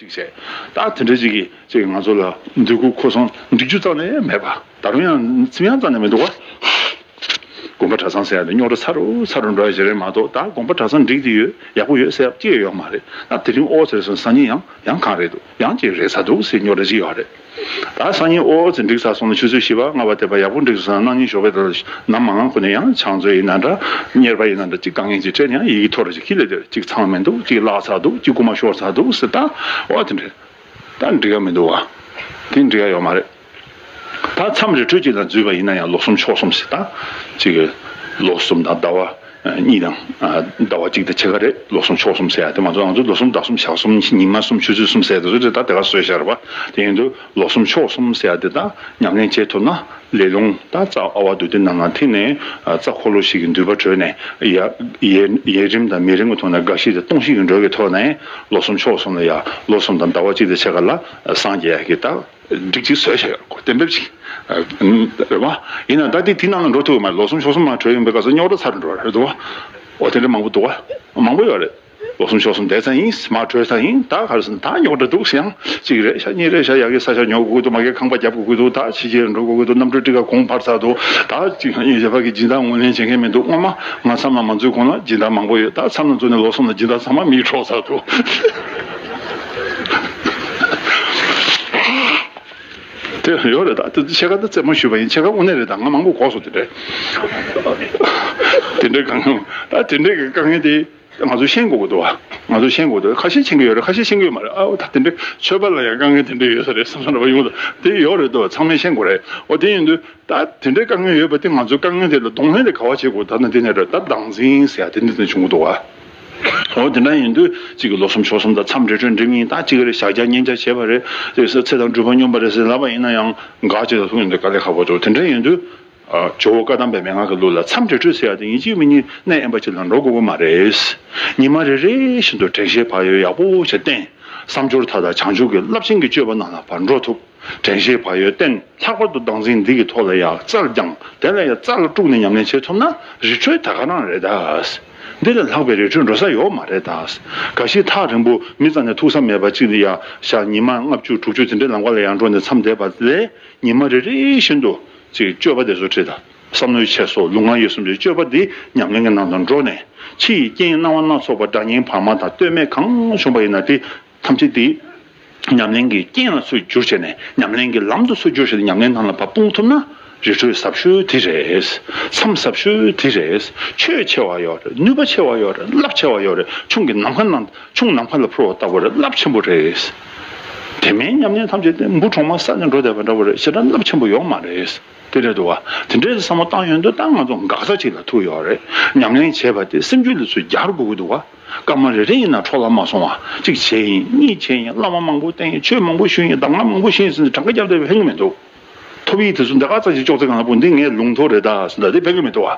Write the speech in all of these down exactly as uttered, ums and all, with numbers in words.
ཅིག་བྱས། ད་དེ་འདྲ་ཅིག་གིས་ཅིག་ང་ཚོ་ལ་འདོད་རྒུ་ཁུར་སོང་འགྲིག་རྒྱུ་རྩ་ནས་མེད་པ། ད་རུང་ཡང་ཚིམ་ཡང་རྩ་ནས་མི་འདུག་བ། དགོན་པ་གྲྭ་ཚང་ཟེར་ཡ་དེ་རྙོག་དྲ་ཚ་རུ་ཚ་རུ་འགྲོ་ཡ་ཞིག་རེད་མ་གཏོགས། ད་དགོན་པ་གྲྭ་ཚང་འགྲིག་དེ་ཡོད་ཡག་པོ་ཡོད་ཟེར་ཡ་གཅིག་ཡོད་མ་རེད། ད་དེ་རིང་ཨོ་ཟེར་སོང་སང་ཉིན་ཡང་ཡང་གང་རེད་འདུག་ཡང་ཅིག་རེད་ཚ་འདུག་ཟེར་རྙོག་དྲ་ཅིག་ཡོད་རེད། ད་སང་ཉིན་ཨོ་ཙི་འགྲིག་ཚར་སོང་ན་ཆུ་ཚོད་བཞི་པ་ལྔ་པ་དེ་པ་ཡག་པོ་འགྲིག་སོང་ན་གནངས་ཉིན་ཞོགས་པའི་དེར་ནམ་མ་ངང་ཁོ་ནས་ཡང་ཕྱག་མཛོད་ཡིན་ན་འདྲ། གཉེར་པ་ཡིན་ན་འདྲ། ཅིག་དཀའ་ངལ་ཅིག་འཕྲད་ནས་ཡང་ཡི་གེ་ཐོར་ཅིག་ཁྱི་ལས་དེར་ཅིག་ཚང་མི་འདུག་ཅིག་བརླག་ཚར་འདུག་ཅིག་རྐུ་མ་ཤོར་ཚར་འདུག་ཟེར། ད་ཨོ་དེ་འདྲ་ད་འགྲིག་ག་མི་འདུག་བ། དེ་འགྲིག་ག་ཡོད་མ་རེད། ད་མཚམས་རི་ཁྲོད་ཅིག་ལ་འཛུལ་བ་ཡིན་ན་ཡང་ལོ་གསུམ་ཕྱོགས་གསུམ་ཟེར། ད་ཅིག་ལོ་གསུམ་དང་ཟླ་བ་གཉིས་དང་ཟླ་བ་གཅིག་དང་ཕྱེད་ཀ་རེད། ལོ་གསུམ་ཕྱོགས་གསུམ་ཟེར་ཡ་དེ་མ་གཏོགས་ང་ཚོ་ལོ་གསུམ་ཟླ་གསུམ་ཞག་གསུམ་ཉི་མ་གསུམ་ཆུ་ཚོད་གསུམ་ཟེར་ཡ་དེ་ཚོ་དེ་ད་དེ་ག་བཟོས་བཞག་རེད་པ། དེ་ཡིན་དུས་ལོ་གསུམ་ཕྱོགས་གསུམ་ཟེར་ཡ་དེ་ད་ཉམས་ལེན་བྱེད་ཐུབ་ན་ལས་རླུང་ད་རྩ་ཨ་བ་དུ་དེ་ནང་ན་ཐིག་ནས་རྩ་འཁོར་ལོ་ཞིག་གི་མདུད་པ་གྲོལ་ནས་ཡ་ཡས་ཡས་རིམ་དང་མས་རིམ་གྱི་ཐོག་ནས་འགའ་ཞིག་དེ་སྟོང་བཞི་གི་འགྲོས་ཀྱི་ཐོག་ནས་ལོ་གསུམ་ཕྱོགས་གསུམ་ལ་ཡ་ལོ་གསུམ་དང་ཟླ་བ་གཅིག་དང་ཕྱེད་ཀ་ལ་སངས་རྒྱས་ཡ་གི་ད། སྒྲིག་ཅིག་བཟོས་བཞག་ཡོད་རེད་གོ། གཏན་འབེབས་ཅིག་རེད་བ། ཡིན་ན་ད་དེ་དེ་ནང་ལ་འགྲོ་ཐུབ་ཀྱི་མ་རེད། ལོ་གསུམ་ཕྱོགས་གསུམ་མ་གྲོལ་ཡོང་པའི་སྐབས་སུ་རྙོག་དྲ་ཚ་རུ་འགྲོ་རེད་འདུག་བ། འོ་དེ་འདྲ་མང་པོ་འདུག་བ། མང་པོ་ཡོད་རེད། ལོ་གསུམ་ཕྱོགས་གསུམ་བསྡད་ས་ཡིན། མ་གྲོལ་ས་ཡིན། ད་ག་རེ་ཟེར་ན་ད་རྙོག་དྲ་འདུག་ཟེར། ཡང་གཅིག་རེད་ཤག་གཉིས་རེད་ཤག་ཡ་གི་ས་ཆ་ཉོ་དགོས་ཀྱི་འདུག་མ་གི་ཁང་པ་རྒྱབ་དགོས་ཀྱི་འདུག་ད་ཕྱི་རྒྱལ་འགྲོ་དགོས་ཀྱི་འདུག་གནམ་གྲུ་ཊི་ཀཊ་གོང་འཕར་ཚར་འདུག་ད་གཅིག་ཡིན་ཞེས་པ་གི་སྦྱིན་བདག་ངོས་ལེན་བྱེད་མཁན་མི་འདུག་སྔོན་མ་ང་མཚམས་ལ་མ་འཛུལ་གོང་ལ་སྦྱིན་བདག་མང་པོ་ཡོད། ད་མཚམས་ལ་འཛུལ་ནས་ལོ་གསུམ་ལ་སྦྱིན་བདག་ཚང་མ་མིས་འཕྲོག་ཚར་འདུག་དེ་ཡོད་རེད། ད་དེ་ཕྱེད་ཀ་ད་རྩེད་མོ་ཞུས་པ་ཡིན། ཕྱེད་ཀ་དངོས་གནས་རེད། ད་ང་མང་པོ་གོ་སོང་། དེ་འདྲའི་དེ་འདྲའི་དཀའ་ངལ་ད་དེ་འདྲའི་གི་དཀའ་ངལ་དེ་ང་ཚོ་ཤེས་དགོས་ཀྱི་འདུག་བ། ང་ཚོ་ཤེས་དགོས་འདུག་ཁ་ཤས་ཤེས་ཀྱི་ཡོད་རེད། ཁ་ཤས་ཤེས་ཀྱི་ཡོད་མ་རེད། ཨའོ་ད་དེ་འདྲའི་ཆོས་པ་ལ་ཡང་དཀའ་ངལ་དེ་འདྲའི་ཡོད་ས་རེད་བསམ་བསམ་འདྲ་པོ་ཡོང་གི་འདུག་དེ་ཡོད་རེད་འདུག་ཚང་མས་ཤེས་དགོས་རེད། འོ་དེ་ཡིན་དུས་ད་དེ་འདྲའི་དཀའ་ངལ་ཡོད་པ་དེ་ང་ཚོའི་དཀའ་ངལ་དེ་ལ་གདོང་ལེན་དེ་ག་བ་བྱེད་དགོས། ད་ནི་དེ་ནས་རེད། ད་བདག་འཛིན་ཟེར་ཡ་དེ་འདི་ནས་བྱུང་གི་འདུག་བ། འོ་དེ་འདྲ་ཡིན་དུས་གཅིག་གི་ལོ་གསུམ་ཕྱོགས་གསུམ་དང་མཚམས་རི་ཁྲོད་འགྲིམ་ཡིན། ད་གཅིག་རེད་ཞག་བརྒྱ་བསྙེན་ཆ་བྱས་པ་རེད། དེ་ཚེ་དང་སྒྲུབ་པ་སྙོམས་པ་རེད་ཟེར་ལབ་པ་ཡིན་ན་ཡང་འགག་ཅིག་ལ་ཐུག་ཡོང་དུས་དཀའ་ལས་ཁག་པོ་འདུག་དེ་འདྲ་ཡིན་དུས་ཇོ་བོ་བཀའ་གདམས་པའི་མན་ངག་གི་ལུགས་ལ་མཚམས་རི་ཁྲོད་ཟེར་ཡ་དེ་ཡིན་གཅིག་མིན་གཉིས་གནས་དབེན་པ་ཅིག་ལ་འགྲོ་དགོས་ཀྱི་མ་རེད། ཉི་མ་རེ་རེ་བཞིན་དུ་དྲན་ཤེས་བག་ཡོད་ཡག་པོ་ཞིག་བསྟེན། བསམ་སྦྱོར་མཐའ་དག་བྱང་ཆུབ་ཀྱི་རླབས་ཆེན་གྱི་སྤྱོད་པ་རྣམས་ལ་ཕར་འགྲོ་ཐུབ། དྲན་ཤེས་བག་ཡོད་བསྟེན། ལྷག་པར་དུ་བདག་འཛིན་འདི་གི་ཐོག་ལ་ཡང་རྩལ་སྦྱངས། དེ་ལ་ཡང་རྩལ་སྤྲུགས་ནས་ཉམས་ལེན་བྱེད་ཐུབ་ན་རི་ཁྲོད་ད་ག་རང་རེད་ད། འདི་ལས་ལྷག་པའི་རི་ཁྲོད་འགྲོ་ས་ཡོད་མ་རེད་ད། འགའ་ཞིག་ཐག་རིང་པོ་མི་རྩ་ནས་ཐུག་ས་མེད་པ་ཅིག་ལ་ཡང་ཞག་ཉི་མ་ལྔ་བཅུ་དྲུག་ཅུ་དེ་འདྲའི་ལམ་ཁ་ལ་ཡང་འགྲོ་ནས་མཚམས་བསྡད་པ་ལས་ཉི་མ་རེ་རེ་བཞིན་དུ་ཅིག་སྤྱོད་པ་དེ་ཚོ་ཁྲིད་དང་བསམ་བློའི་འཁྱེར་སོ་ལུས་ངག་ཡིད་གསུམ་གྱི་སྤྱོད་པ་འདི་ཉམས་ལེན་གྱི་ནང་དུ་འགྲོ་ནས་ཕྱི་ཡི་རྐྱེན་སྣ་བ་སྣ་ཚོགས་པ་དགྲ་གཉེན་བར་མ་དང་ལྟོས་མེད་གང་བྱུང་བ་ཡིན་ན་དེ་ཐམས་ཅད་དེ་ཉམས་ལེན་གྱི་རྐྱེན་ལ་ཚུར་བསྒྱུར་བྱས་ནས་ཉམས་ལེན་གྱི་ལམ་དུ་ཚུར་བསྒྱུར་བྱས་ནས་ཉམས་ལེན་ནང་ལ་ཕར་སྤུངས་ཐུབ་ན་རི་ཁྲོད་ཟབ་ཤོས་དེ་རེད། མཚམས་ཟབ་ཤོས་དེ་རེད། ཆོས་ཆེ་བ་ཡོད་རེད། ནུས་པ་ཆེ་བ་ཡོད་རེད། རླབས་ཆེ་བ་ཡོད་རེད། ཆུང་གི་ནམ་མཁའ་ནང་ཆུང་ནམ་མཁའ་ལ་འཕུར་བ་ལྟ་བུ་རེད། རླབས་ཆེན་པོ་རེད། དེ་མིན་ཉམས་ལེན་ཐམས་ཅད་དེ་འབུ་གྲོག་མ་ས་ནས་འགྲོ་བསྡད་པ་འདྲ་བོ་རེད། ཞེ་དྲག་རླབས་ཆེན་པོ་ཡོད་མ་རེད། དེ་རེད་འདུག་བ། དེ་འདྲའི་བསམ་བློ་བཏང་ཡོང་དུས་ད་ང་ཚོ་འགག་རྩ་ཅིག་ལ་ཐུག་ཡོད་རེད། ཉམས་ལེན་བྱས་པ་དེ་སེམས་རྒྱུད་ལ་ཚུར་སྦྱར་དགོས་ཀྱི་འདུག་བ། སྐར་མ་རེ་རེ་ཡིན་ན་འཕྲོ་བརླག་མ་སོང་བ། གཅིག་བྱས་ཡིན་གཉིས་བྱས་ཡིན་བླ་མ་མང་པོ་བསྟེན་ཡིན་ཆོས་མང་པོ་ཞུས་ཡིན་གདམས་ངག་མང་པོ་ཤེས་ཡིན་ཟེར་ནས་གྲངས་ཀ་བརྒྱབ་བསྡད་པའི་ཕན་གྱི་མི་འདུག་ཐོབ་ཡིག་དེ་ཚོ་འདི་ག་ཚ་ཞིག་ཅོག་ཙེ་གང་ལ་སྤུངས་འདི་ངའི་ལུང་ཐོག་རེད་ད་ཟེར་ད་དེ་ཕན་གྱི་མི་འདུག་བ།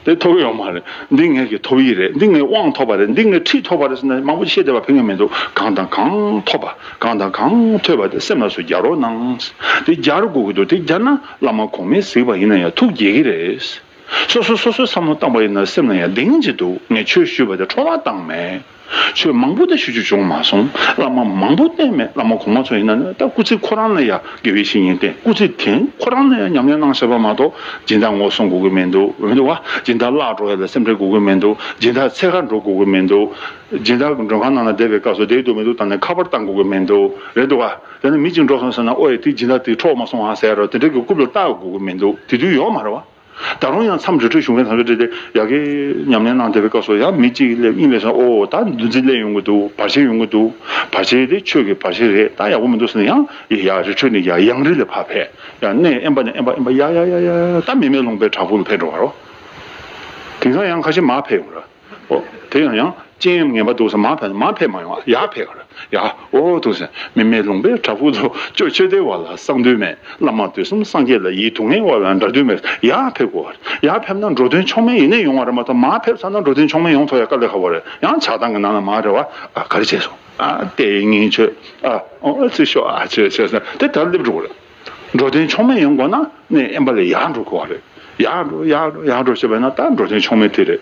དེ་ཐོབ་ཀྱི་ཡོད་མ་རེད། འདི་ངས་ཀྱི་ཐོབ་ཡིག་རེད། འདི་ངས་དབང་ཐོབ་པ་རེད། འདི་ངས་ཁྲིད་ཐོབ་པ་རེད་ཟེར་ན་མང་པོ་ཞིག་བཤད་བསྡད་པ་ཕན་གྱི་མི་འདུག་གང་དང་གང་ཐོབ་པ་གང་དང་གང་ཐོས་པ་དེ་སེམས་ལ་སུ་སྦྱར་རོགས་གནང་། དེ་སྦྱར་དགོས་ཀྱི་འདུག་དེ་སྦྱར་ན་བླ་མ་གོང་མས་གཟིགས་པ་ཡིན་ན་ཡང་ཐུགས་དགྱེས་ཀྱི་རེད། སོ་སོ་སོ་སོའི་བསམ་བློ་བཏང་པ་ཡིན་ན་སེམས་ལ་ཡང་གདེང་ཅིག་འདུག་ངས་ཆོས་ཞུས་པ་དེ་འཕྲོ་བརླག་བཏང་མེད། ཆོས་མང་པོ་དེ་ཞུ་རྒྱུ་བྱུང་མ་སོང་། བླ་མ་མང་པོ་བསྟེན་མེད། བླ་མ་གོང་མ་ཚོ་ཡིན་ན་ནི་ད་སྐུ་ཚེ་ཁོ་རང་ལ་ཡང་དགེ་བའི་བཤེས་གཉེན་བསྟེན། སྐུ་ཚེ་དེང་ཁོ་རང་ལ་ཡང་ཉམས་ལེན་གནང་བྱས་པ་མ་གཏོགས་སྦྱིན་བདག་ངོ་སྲུང་དགོས་ཀྱི་མི་འདུག་མི་འདུག་བ། སྦྱིན་བདག་བརླག་འགྲོ་ཡ་ལ་སེམས་ཁྲལ་དགོས་ཀྱི་མི་འདུག་སྦྱིན་བདག་འཚོལ་ག་འགྲོ་དགོས་ཀྱི་མི་འདུག་སྦྱིན་བདག་མགྲོན་ཁང་ནང་ལ་བསྡད་པའི་སྐབས་སུ་བསྡད་འདུག་མི་འདུག་ད་ནི་ཁ་པར་བཏང་དགོས་ཀྱི་མི་འདུག་རེད་འདུག་བ། དེ་ནི་མི་གཅིག་འགྲོ་སོང་ཟེར་ན་ཨོ་ཡ་དེ་སྦྱིན་བདག་དེ་འཕྲོག་མ་སོང་ཨ་ཟེར་རོ་དེ་འདྲ་གི་རྐུབ་ལ་བཏགས་དགོས་ཀྱི་མི་འདུག་དེ་དུས་ཡོད་མ་རེད་བ། ད་རུང་ཡང་མཚམས་རི་ཁྲོད་གཞུང་གི་ནང་ལ་བྲིས་ཏེ་ཡ་གི་ཉམས་ལེན་གནང་བསྡད་པའི་སྐབས་སུ་ཡང་མི་གཅིག་གིས་སླེབས་ཨིན་ལེ་སོང་ཨོ་ད་འདུ་འཛི་སླེབས་ཡོང་གི་འདུག་བར་ཆད་ཡོང་གི་འདུག་བར་ཆད་དེ་ཆོས་ཀྱི་བར་ཆད་རེད། ད་ཡག་པོ་མི་འདུག་ཟེར་ན་ཡང་ཡ་རི་ཁྲོད་ནས་ཡ་ཡང་རི་ལ་ཕར་ཕེབས་ཡ་གནས་དབེན་པ་ནས་དབེན་པ་དབེན་པ་ཡ་ཡ་ཡ་ཡ་ད་མི་མེད་ལུང་པའི་བྲག་ཕུག་ལ་ཕེབས་འགྲོ་བ་རོ། དེང་སང་ཡང་ཁ་ཤས་མར་ཕེབས་ཡོང་ར། ཨོ། དེ་ཡང་ཡང་རྐྱེན་ངན་པ་འདུག་ས་མར་ཕེབས་མར་ཕེབས་མ་ཡོང་ཡར་ཕེབས་ག་ར། ཡ། ཨོ་འདུག་ས་མི་མེད་ལུང་པའི་བྲག་ཕུག་ཏུ་སྐྱོ་ཆོས་སྡེ་བ་ལ་གསང་འདུས་མེད། བླ་མ་དུས་གསུམ་སངས་རྒྱས་ལ་ཡིད་དུ་ངེས་པ་ལ་འདྲ་འདུས་མེད། ཡར་ཕེབས་དགོས་པ་རེད། ཡར་ཕེབས་ན་འགྲོ་དོན་ཆོག་མེད་ཡིན་ནའི་ཡོང་བ་རེད་མ་གཏོགས་མར་ཕེབས་ཚར་ན་འགྲོ་དོན་ཆོག་མེད་ཡོང་ཐུབ་ཡ་དཀའ་ལས་ཁག་པོ་རེད། ཡང་ཆགས་སྡང་གི་ནང་ལ་མར་རེད་བ། ཨ་ག་རེ་བྱས་སོང་། ཨ་ལྟས་ངན་ཆོས་ཨ་ཨོ་ཨ་ཙི་ཤོག་ཨ་ཆོས་ཆོས་ཟེར་དེ་ལྟར་སླེབས་འགྲོ་གི་རེད། འགྲོ་དོན་ཆོག་མེད་ཡོང་དགོས་ན་གནས་དབེན་པ་ལ་ཡར་འགྲོ་དགོས་པ་རེད། ཡར་འགྲོ་ཡར་འགྲོ་ཡར་འགྲོ་བྱས་པ་ཡིན་ན་ད་འགྲོ་དོན་ཆོག་མེད་དེ་རེད།